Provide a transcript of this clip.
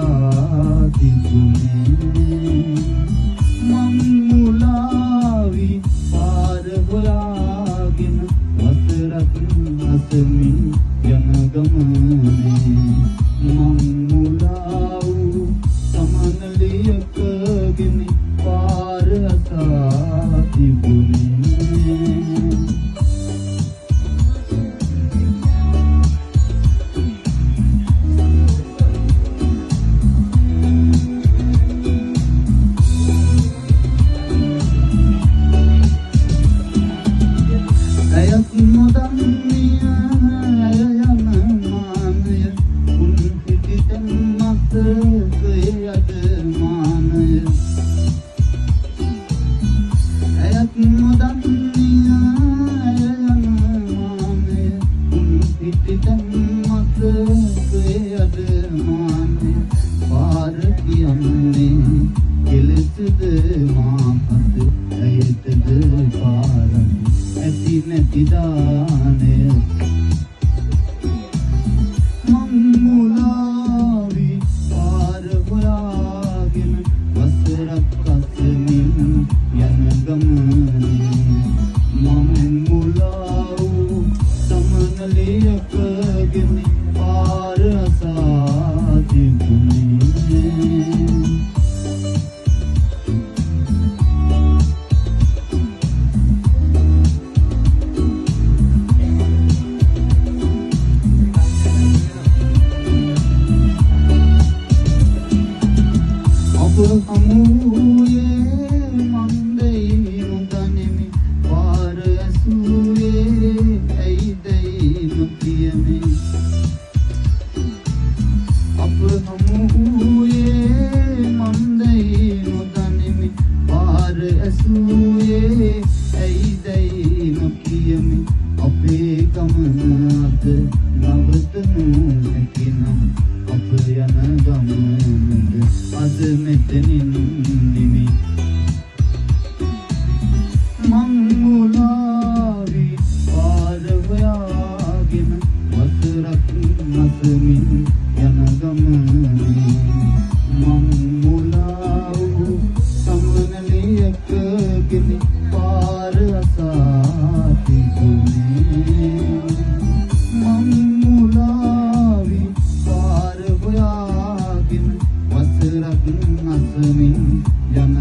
අසා තිබුණේ. මං මුලාවි පාර හොයාගෙන වසරක් අසමින් යන ගමනේ. මං මුලා වූ සමනලියකගෙන පාර අසා තිබුණේ. ඇයත් නොදන්නිය ඇය යන මානය, උන් සිටි තැන් මතකයේ අද මානය. ඇයත් නොදන්නිය ඇය යන මානය, උන් සිටි තැන් මතකයේ අද මානය. පාර කියන්නේ කෙලෙසද මා පත, ඇයටද පාරක් ඇති නැති දානය. මං මුලාවි පාර හොයාගෙන වසරක් අසමින් යන ගමනේ. මං මුලා වූ සමනලියකගෙන පාර අසා තිබුණේ. අප හමුවේ මන් දෙයි නොදනිමි, පාර ඇසුවේ ඇයි දැයි නොකියමි. අප හමුවේ මන් දෙයි නොදනිමි, පාර ඇසුවේ ඇයි දැයි නොකියමි. අපේ ගමන අද නවතනු හැකිනම් අප යන ගමනද අද මෙතනින් නිමි. මං මුලාවි පාර හොයාගෙන වසරක් අසමින් යන ගමනේ. මං මුලා වූ සමනලියකගෙන පාර අසා තිබුණේ. මං මුලාවි පාර හොයාගෙන වසරක් අසමින් යන